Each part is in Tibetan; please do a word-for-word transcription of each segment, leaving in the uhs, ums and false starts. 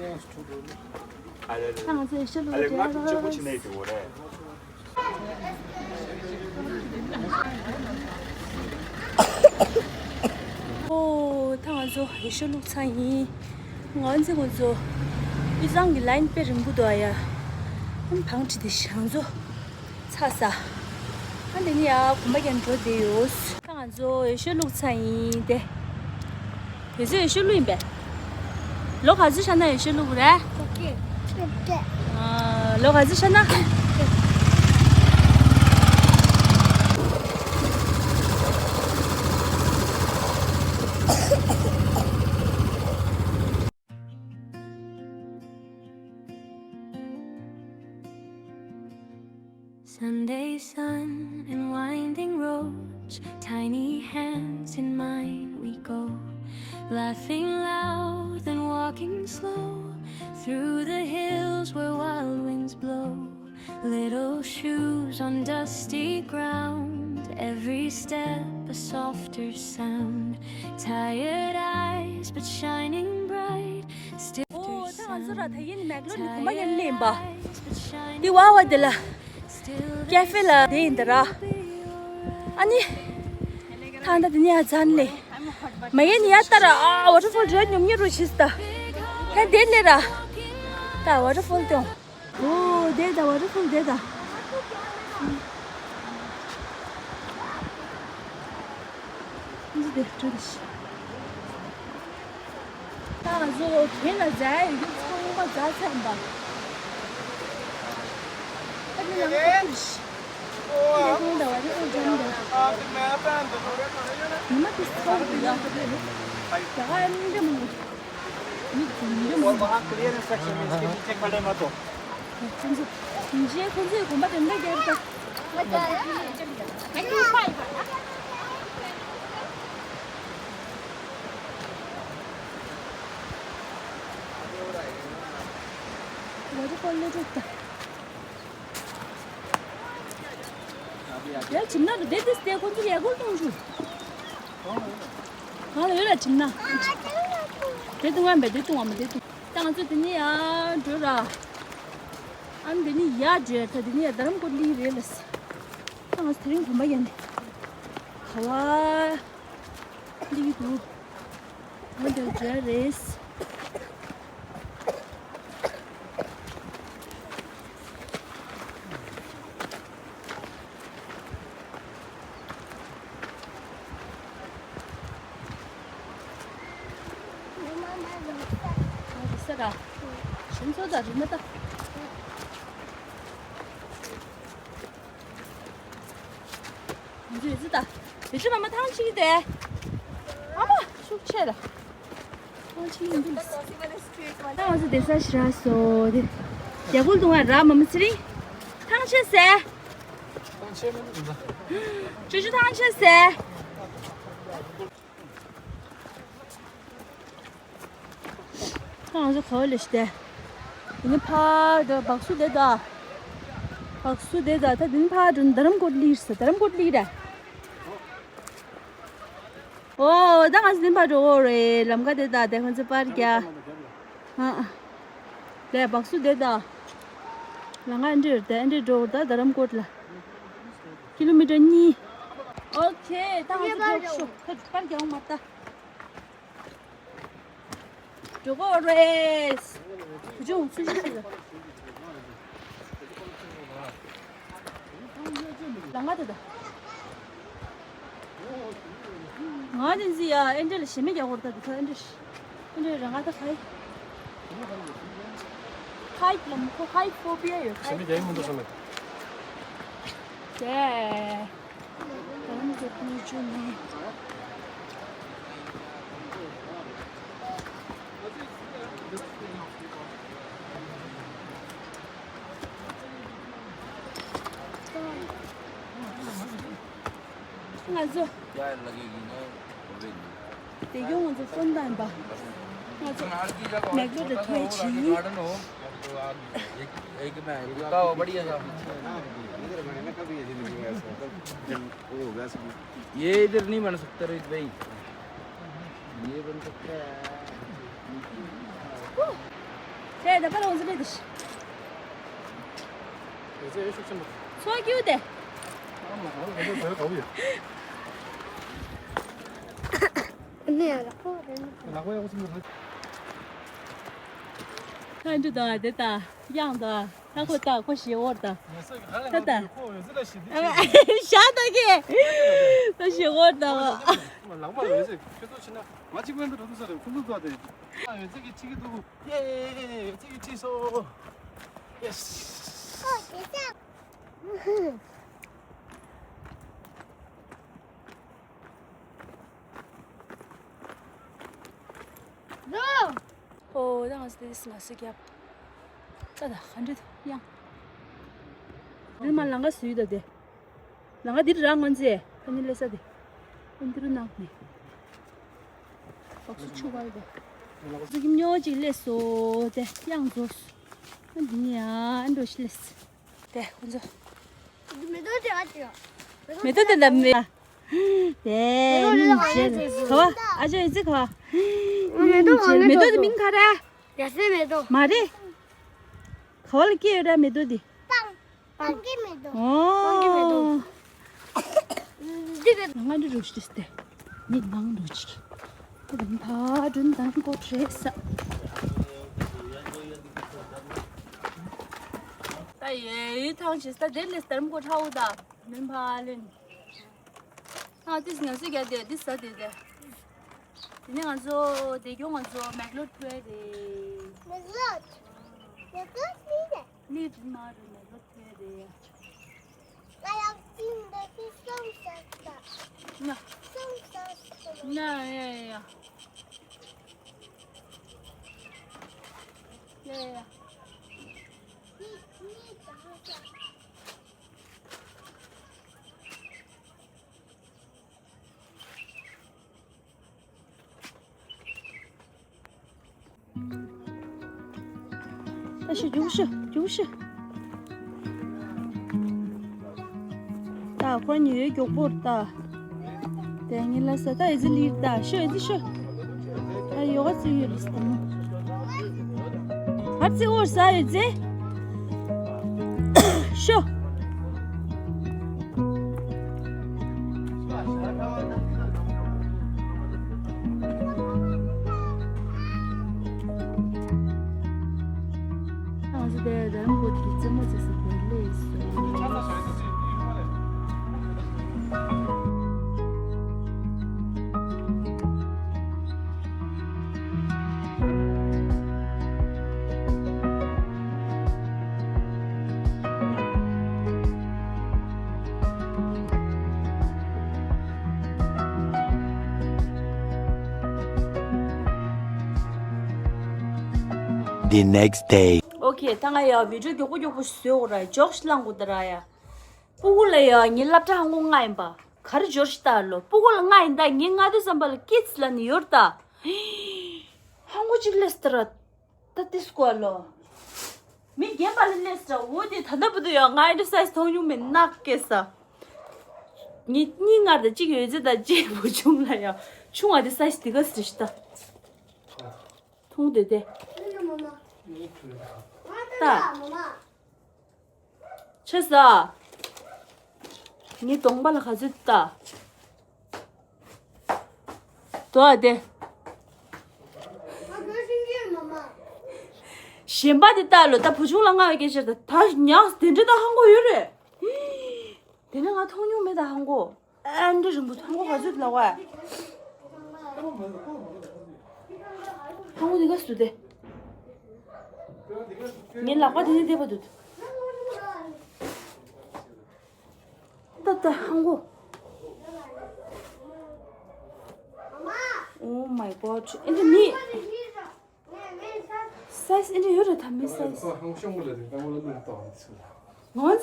ད་ང་ཚོ་ཨེ་ཤ་ལུག་རེད། ཨོ། ད་ང་ཚོ་ཨེ་ཤ་ལུག་ཚར་ཡིན། ང་ཚོ་ང་ཚོ་དབུས་གཙང་གི་ལ་ཡིན་དཔེ་རིང་པོ་འདུག་ཨ་ཡ། ཨམ་བང་ཁྲི་དེ་ང་ཚོ་ཚར་ས། ཨ་འདི་ནི་ཡ་གོམ་པ་རྒྱག་འགྲོ་བསྡད་ཡོད། ད་ང་ཚོ་ཨེ་ཤ་ལུག་ཚར་ཡིན་ཏེ། དེ་ཚོ་ཨེ་ཤ་ལུག་ཡིན་པས། ལོ་ག་ཚོད་ཆགས་ན་ཨེ་ཤ་ལུག་རེད། ཨ། ལོ་ག་ཚོད་ཆགས་ན། Sunday sun and winding roads, tiny hands in mine we go, laughing loud and walking slow, through the hills where wild winds blow, little shoes on dusty ground, every step a softer sound, tired eyes but shining bright, still. ཨོ། ད་ང་ཚོ་ར་ད་ཡིན་མེག་ལོ་ནི་གོམ་པ་ཡན་ལེན་པ། འདི་བ་བ་དེ་ལ། ཀེ་ཧྥེ་ལ་དེ་ཡིན་ད་ར། ཨ་ནི། ཐང་ད་དེ་ནི་ཡ་ཛན་ལེ། མ་ཡེ་ནི་ཡ་ད་ར་ཨ་ཝ་ཊར་ཕོལ་རེད་ཉོམ་ཉེ་རུ་ཤིས་ད། ཧན་དེ་ལེ་ར། ད་ཝ་ཊར་ཕོལ་དེ་ཡོང་། ཨོ་དེ་ད་ཝ་ཊར་ཕོལ་དེ་ད། འདི་དེ་ཊུ་རི་སི་ཊི། ད་ང་ཚོ་གན་ལ་འཛེགས་ཡོད་ཚང་མ་འཛེགས་ཚར་ཡིན་པ། ཨ་ནི་ནང་ཁ་ཐུག་ཤི། འདི་ཁོང་ད་བ་རི་ཨོ་འཇམ་འདི། ཉི་མ་དེ་ཚོགས་འདུག་ཡག་པོ་རེད། ད་ག་ཨ་ནི་འདྲ་མི་འདུག་མི་འདྲ་མི་འདུག वहाँ clearance section है, इसके नीचे खड़े मत हो। ཁོང་ཚོ་ཉིན་རྗེས་ཁོང་ཚོས་གོམ་པ་དེ་འདྲ་རྒྱབ་ད། ཝ་ཊར་ཕོལ་ལ་འགྲོ་ད། ཡ་ཁྱིམ་ནང་དུ་བསྡད་དེ་ཁོང་ཚོ་ཡ་གུར་གཏོང་ཞུ། གང་ལ་ཡོད་ལ་ཁྱིམ་ནང་། དེ་གཏོང་བ་མེད་དེ་གཏོང་བ་མེད་དེ་གཏོང་། ད་ང་ཚོ་དེ་ནས་ཡར་འགྲོ་ར། ཨ་ནི་དེ་ནས་ཡར་འགྲོ་ཡ། ད་དེ་ནས་ཡར་རྡ་རམ་ཀོ་ལི་རེད་ལ། ད་ང་ཚོ་དེ་རིང་གོམ་པ་ཡ་ནས་ག་བ་ལི་གི་འདུག་ང་འདིར་འགྲོ་ཡ་རེད། ས་ར། ཞུམ་ཚོ་དང་རི་མ་ད། འཛུལ་འཛུལ་ད། དེ་ཚོ་མ་མ་ཐང་ཆིག་དེ། ཨ་མ་ཤུགས་ཆེ་ལ། ཐང་ཆིག་ཡིན་འདུག་ད་ང་ཚོ་བསྡད་ས་ཞིག་རག་སོང་དེ། རྒྱ་སྒོར་དུང་བ་རག་མ་མ་ཚེ་རིང་། ཐང་ཆད་ཟེར། ཐང་ཆད་མི་འདུག་ད། ཅོ་ཅོ་ཐང་ཆད་ཟེར། ད་ང་ཚོ་ག་བ་ལས་ཤི་དེ། དེ་ནི་ཕར་འགྲོ་བག་སུ་དེ་ད། བག་སུ་དེ་ད་ད་དེ་ནི་ཕར་འགྲོ་ནི་རྡ་རམ་ཀོ་ལི་ཟེར། རྡ་རམ་ཀོ་ལི་རེད། ཨོ་ད་ང་ཚོ་དེ་ཕར་འགྲོ་འོ་རེད། ལམ་ཁ་དེ་ད་དེ་ཁོང་ཚོ་པར་རྒྱག་ཨ་ཨ། ལས་བག་སུ་དེ་ད། ལམ་ཁ་འདིར་དེ་འདིར་འགྲོ་འོ་ད་རྡ་རམ་ཀོ་ལ། ཀི་ལོ་མི་ཊར་གཉིས། ཨོ་ཁེ། ད་ང་ཚོ་འགྲོ་ཤོག་ད་པར་རྒྱག་འོང་མ་ད། འགྲོ་གི་ཡོད་རེད། བུ་ཆུང་ཚུར་ཤོག་ཤོག་ལ་ང་དེ་ད། ང་དེ་འཛི་ཡ་ཨེ་འདྲ་ལ་ཞེ་མེད་རྒྱག་གོ་ར་ད་དེ་ད་ཨེ་འདྲ་ཨེ་འདྲ་ར་ང་ད་ཧའི། ཧའི་ལ་མི་ཁོ་ཧའི་ཕོ་བི་ཡ་ཡོད། ཞེ་མེད་རྒྱག་གི་མི་འདུག་བསམ་མེད། དེ། ང་ཚོ། དེ་གྱོང་ང་ཚོ་སོན་དང་པ། ང་ཚོ་མེག་ལོ་དེ་ཐོས་ཆི། एक, एक मैं, रुका हुआ, बढ़िया था। ये इधर नहीं बन सकता, रोहित भाई। ये बन सकता है। དེ་ད་པ་ལ་འོང་ཟེར་ལེ་དེ་ཤི། ཡོད་ཚད་ཤུགས་ཆེན་པོ། ཚོ་རྒྱུ་དེ། ཨ་མ་ཧ་ལ་ག་ཚོད་བོད་ག་བུ་ཡོད། ནེ་ཡ་ལག་པ་རེད། ལག་པ་ཡག་པོ་ཚིམ་ལ། ཁ་འདྲི་དང་དེ་དང་གཡང་དང་ད་ཁོ་ད་ཁོ་ཞེ་འོར་དང་། ད་ད། ཞག་ད་གི་ད་ཞེ་འོར་དང་། ལག་པ་ཡོད་ཚད་ཁྱོད་ཚོ་ཕྱིན་ན་ང་གཅིག་པུ་འདི་འགྲོ་ཐུབ་ས་རེད། ཁོང་ཚོ་ཚོ་དེ། ཡོད་ཚད་ཀྱི་ཁྲིད་ཀྱི་འདུག་ཡེ་ཡོད་ཚད་ཀྱི་ཁྲིད་སོ། ཡེ་སི། ཨོ་ད་ང་ཚོ་དེ་ང་ཚོ་རྒྱབ། ད་ད་ག་འདྲ་དུ་ཡང་། རི་མ་ལང་ག་སུས་ད་དེ། ལང་ག་འདིར་རང་ངོ་མཚར་ཨ་ནི་ལས་ས་དེ། ཨ་འདི་རུ་ནང་ནས། བག་སུ་ཆུ་བར་དེ། ཙི་གི་མྱོ་ཅིག་ལས་སོ་དེ་ཡང་རྫོགས། ཨ་འདི་ནི་ཨ་འགྲོ་ཤི་ལས། དེ་ཁོ་ཚོ། མེ་ཏོག་དེ་ཨ་ཅི། མེ་ཏོག་དེ་འདམ་མེ། དེ་མེ་ཏོག་ནི་ལ་ཁ་བ་ཨ་ཅག་ཡོད་ཚེ་ཁ་བ། མེ་ཏོག་མེ་ཏོག་དེ་མིང་ག་རེ། ཡ་སེ་མེ་ཏོག་མ་རེད། ག་བ་ལ་སྐྱེས་ཡོད་ར་མེ་ཏོག་དེ། སྤང་སྤང་གི་མེ་ཏོག་སྤང་གི་མེ་ཏོག་འདི་ག་ང་འདི་རུ་ཤི་སྟེ། མི་ནང་འདུག་ཅིག་ཁོ་དང་ཕ་དྲུན་དང་ཀོ་ཁྲེ་ས། ད་ཡེ་ཡི་ཐང་ཆེ་ས་དེ་ལས་སྟར་མོ་ཁོ་ཁྲའོ་ད་མིན་ཕ་ལིན། ཨ་ཏིས་ང་ཚོས་རྒྱ་དེ་ཏིས་ས་དེ་དེ། དེ་ནས་ང་ཚོ་དེ་སྐྱོ་ང་ཚོ་མེག་ལོ་ཐུ་རེད། མེག་ལོ། མེག་ལོ་ནི་རེད། ནི་རིན་མ་རུ་མེག་ལོ་ཐུ་རེད། ང་ཡག་ཅིང་འདི་ཏིས་སོང་ས་ད། ང་། སོང་ས་ད། ང་ཡ་ཡ་ཡ། ཡ་ཡ་ཡ། ནི་ནི་ད་ཧ་ས། ད་ཤི་རྒྱུག་ཤི་རྒྱུག་ཤི། ད་ཁོ་ཉི་འོད་མགྱོགས་པོར་ད། དེ་ཉིན་ལ་ས་ད་ཨེ་ཙི་ལིར་ད་ཤི་ཨེ་ཙི་ཤི། ད་ཡོ་ག་ཙི་ཡོད་རེད་ད་མོ། ཨ་ཙི་འོར་ས་ཨེ་ཙི། ཤི། ང་ཚོ་དེ་རང་གོ་དེ་རྩེད་མོ་རྩེ་ས་དེ་ལས་སོ། The next day. ཨོ་ཁེ། ད་ང་ཡ་བི་ཌིའོ་མགྱོགས་པོ་མགྱོགས་པོ་ཞིག་བཟོས་འོ་ར། ཇོག་ཞིག་བླངས་དགོས་ད་ར་ཡ། སྤུ་གུ་ལ་ཡ་ངའི་སློབ་གྲྭ་ཧང་གོ་ང་ཡིན་པ། ག་རེ་འབྱོར་ཞིག་ལྟ་ལོ། སྤུ་གུ་ལ་ང་ཡིན་ད་ངའི་ང་དུས་ཙམ་པ་ལ་ཀི་ཌི་སི་ལ་ནི་ཡོད་ད། ཧང་གོ་གཅིག་ལས་ད་ར། ད་ཏི་སྐོར་ལོ། མི་རྒན་པ་ལ་སླེབས་ས་འོ་དེ་ད་ལྟ་བུ་དུ་ཡང་ང་ཨེ་འདྲ་སའི་ཛི་མཐོང་མྱོང་མེད་ནག་སྐད་ས། ངེད་གཉིས་སྔར་དང་གཅིག་ཡོད་ཚད་དང་གཅིག་བུ་ཆུང་ལ་ཡང་ཆུང་བ་དེ་སའི་ཛི་དེ་ག་སི་རེ་ཤི་ད། མཐོང་དེ་དེ། ད། ཆེ་ས། ངའི་གདོང་པ་ལ་ག་ཚོད་ལྟ། དོ་ཨ་དེ། གཞན་པ་དེ་ལྟ་ལོ། ད་བུ་ཆུང་ལ་མངའ་བའི་སྐད་ཆ་ད་ད་ཉག་དེ་འདྲ་ད་ཧང་གོ་ཡོད་རེད། དེ་ནས་ང་མཐོང་མྱོང་མེད་ད་ཧང་གོ། ཨ་འདྲ་རིང་པོ་ཧང་གོ་ག་ཚོད་ལ་བ། ཧང་གོ་འདི་ག་སུ་དེ། ངའི་ལག་པ་དེ་ནས་བསྡད་པ་འདུག་ད་ད་ཧང་གོ། Oh my god. ཨེ་འདྲ་མི། སའིས་ཨེ་འདྲ་ཡོད་རེད་ད་མི་སའིས། ང་ཚོ་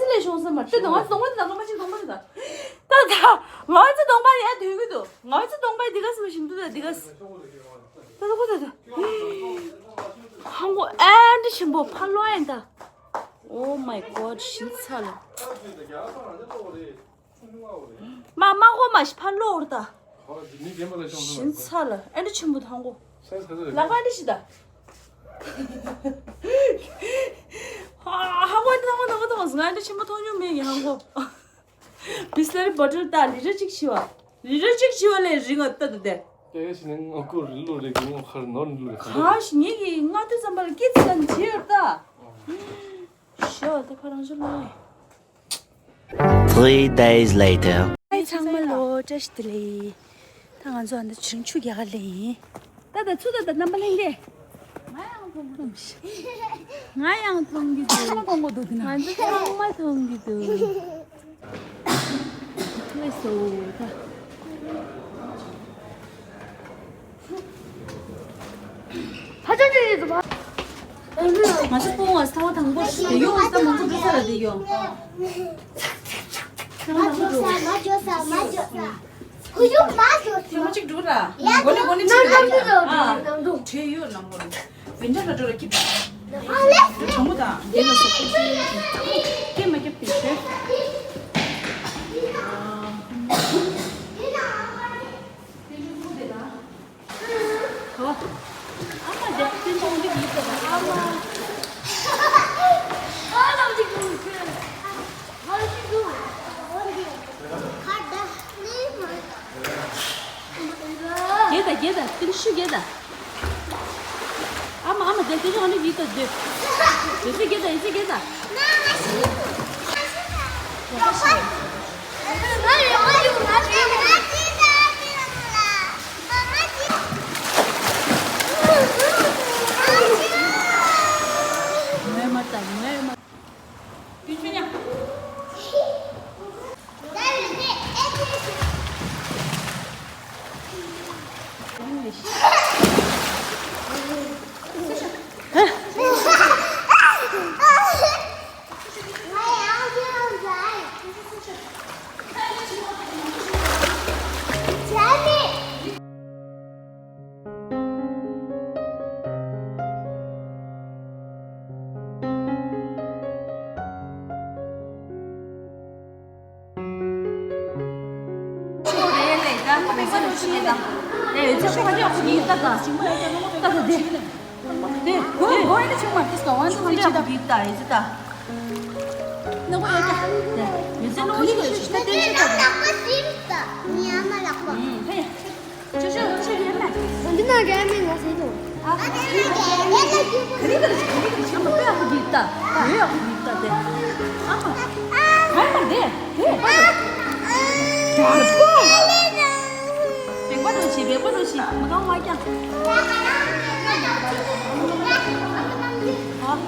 ལས་ཤོང་ས་མ་རེད། ད་ང་ཚོ་གདོང་པ་དེ་ད་ལོ་མ་ཅིག་གདོང་པ་དེ་ད། ད་ད་ང་ཚོ་གདོང་པ་ཡ་དུས་གི་འདུག་ང་ཚོ་གདོང་པ་འདི་ག་སི་མ་ཞིམ་འདུག་ད་འདི་ག་སི། ད་ད་གོ་ད་ད། ཧང་གོ་ཨེ་འདྲ་ཆེན་པོ་ཕ་ལོ་ཨེ་ད། Oh my god. ཞིམ་ཚ་ལ། མ་མ་གོ་མ་ཤི་ཕ་ལོ་འོར་ད། ཞིམ་ཚ་ལ་ཨེ་འདྲ་ཆེན་པོ་ད་ཧང་གོ། ལག་པ་འདི་ཞིག་ད། ཆེན་པོ་མཐོང་མྱོང་མེད་ཡང་གོ། Bisleri bottle ད་ལི་ཊར་གཅིག་བཞི་བ། ལི་ཊར་གཅིག་བཞི་བ་ལས་རིང་བ་ལྟ་དུ་དེ། ཏེ་ཞི་ནང་ཨ་ཀུ་རི་ལུ་རེ་གི་ངོ་ཁར་ནོར་ལུ་རེ་ཁ་ཁ་ཤི་ངེད་ཀྱི་ང་དུ་ཙམ་པར་སྐྱིད་ཙམ་བྱེད་ཡོད་ད། ཤོ་དེ་ཁ་རང་ཤོ་ལོ། Three days later. ཨེ་ཚང་མ་ལོ་བཀྲ་ཤིས་བདེ་ལེགས། ད་ང་ཚོ་ཨ་ནི་ཆུ་ཆུ་རྒྱག་ག་ལེ་ཡིན། ད་ད་ཚུ་ད་ད་རྣམ་པ་ལྷན་རྒྱས། ང་ཡང་མཐོང་གི་འདུག་ང་ཡང་མཐོང་གི་འདུག་ང་ཚོ་ཚང་མ་མཐོང་གི་འདུག་ལགས་སོ་ད། ཕ་ཆོས་ཆོས་ཆོས་ཆོས། ང་ཚོ་སྤུན་ངོ་ཐང་པོ་དེ་ཡོང་ས་མང་པོ་འགྲོ་ས་ར་དེ་ཡོང་། མ་འཇོག་ས་མ་འཇོག་ས་མ་འཇོག་ས། ཁུ་ཆུ་མ་འཇོག་ས། ཁྱོད་མ་གཅིག་འགྲོ་ར། ཡ་མགོ་ནས་མགོ་ནས་ནང་ཆུ་ནང་ཆུ་ར། ཨ། ནང་དུ། བྲེ་ཡོད་ནང་མགོ་ནས། བེན་ཅར་ལ་འགྲོ་ར་ཁྱི། ཨ་ལེ། གྲང་མོ་དང་དེ་ལ་སོགས་པའི་ཆུ་ཡོད་ཀྱི། སྐད་མ་རྒྱབ་པའི་ཆོས། ཨ། ཨ་མ་དེ་བསྟན་ཆུང་འདི་ཡིན་པ་དང་ཨ་མ། རྒྱལ་དང་རྒྱལ་དང་བསྟན་ཆུང་རྒྱལ་དང་། ཨ་མ་ཨ་མ་དེ་བསྟན་ཆུང་འདི་ཡིན་པ་དེ། ཡོད་ཚད་རྒྱལ་དང་ཡོད་ཚད་རྒྱལ་དང་། འདི་ན་རེད་མེད་ང་ཟེར་དོ། ཨ། ཨ། ག་རེ་ག་རེ་བྱེད་ག་རེ་ག་རེ་བྱེད་ཨ་མ་དཔེ་ཡག་པོ་གྱིས་ལྟ། ཡོད་ཡག་པོ་གྱིས་ལྟ་དེ། ཨ་མ། ག་རེ་མ་རེད་དེ། དེ་པ་དང་། དར་པོ། བེག་པ་དང་བྱེད་བེག་པ་དང་བྱེད་མ་གང་བ་ཀྱང་། ཨ།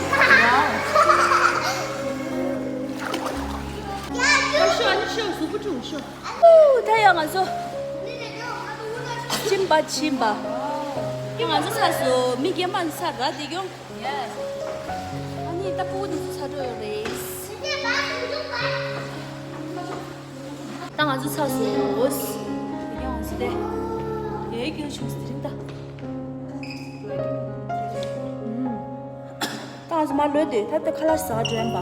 ཨ། ཨ། ཤོ་ཨ་ནི་ཤོ་གཟུགས་པོ་ཁྲུག་ཤོ། ཨུ། ད་ཡང་ང་ཚོ་སྤྱིན་པ་ཕྱིན་པ། ཡང་ང་ཚོ་ཚར་སོང་། མི་རྒན་པ་ཚར་ར་དེ་གྱོང་། ཨ་ནི་ད་ཕྲུ་གུ་དེ་ཚོ་ཚར་འགྲོ་ཡོད་རེད། ད་ང་ཚོ་ཚར་སོང་། དེ་གྱོང་ང་ཚོ་དེ་དེའི་རྒྱུན་བྱུང་སི་རིང་ད། ད་ང་ཚོ་མར་ལོས་དེ་ད་ལྟ་ཁ་ལག་ཟ་འགྲོ་ཡིན་པ།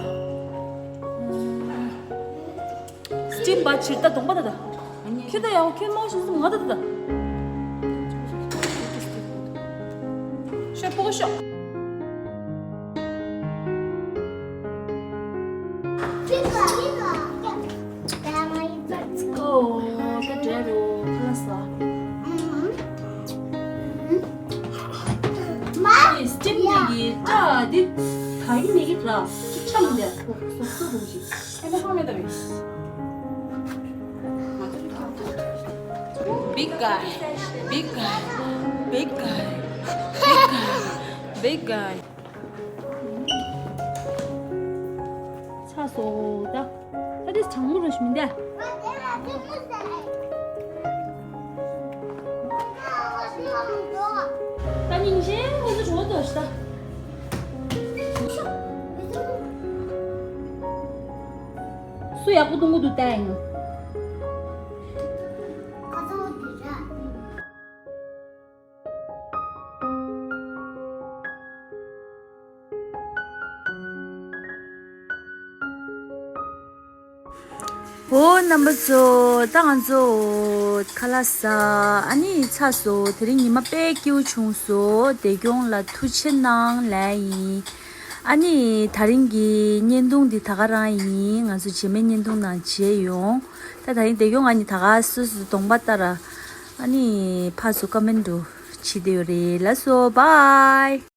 སྤྱིན་པ་ཕྱིར་ད་གདོང་པ་ད་ད། ཁྱོད་ད་ཡང་ཁྱོད་མང་ཤོས་སུ་ང་ད་ད་ད། ཤོག་ཕོ་ཤོག Let's go. ད་འདྲ་རོ་ཁ་ལག་ཟ། མ། སྤྱིན་པའི་ད་འདི་ད་ཡིན་ནི་གི་ད་ཁྱམས་འདི་སོ་སོ་རུ་ཞིག Big guy, big guy, big guy, big guy, big guy. ཚ་སོ་ད། ད་དེ་གྲང་མོ་རུ་ཞིག་མི་འདའ། ད་ཉིན་ཤས་ཁོ་ཚོ་གྲོངས་ཏོ་ཤི་ད། སུ་ཡག་པོ་གཏོང་གི་འདུག་ལྟ་ཡིན། འོ་རྣམ་པ་ཚོ། ད་ང་ཚོ་ཁ་ལག་ཟ། ཨ་ནི་ཚར་སོང་། དེ་རིང་ཉི་མ་དཔེ་སྐྱིད་པོ་བྱུང་སོང་། དེ་གྱོང་ལ་ཐུགས་རྗེ་གནང་ལབ་ཡིན། ཨ་ནི་དེ་རིང་གི་བརྙན་ཐུང་འདི་ད་ག་རང་ཡིན། ང་ཚོ་རྗེས་མའི་བརྙན་ཐུང་ནང་མཇལ་ཡོང་། ད་དེ་རིང་བདེ་སྐྱོང་ང་གཉིས་ད་ག་སོ་སོའི་གདོང་པ་ལྟར། ཨ་ནི་ཕར་ཚུར་ཀོ་མེན་ཊི་བྱེད་བསྡད་ཡོད་རེད། ལགས་སོ། བཱའི།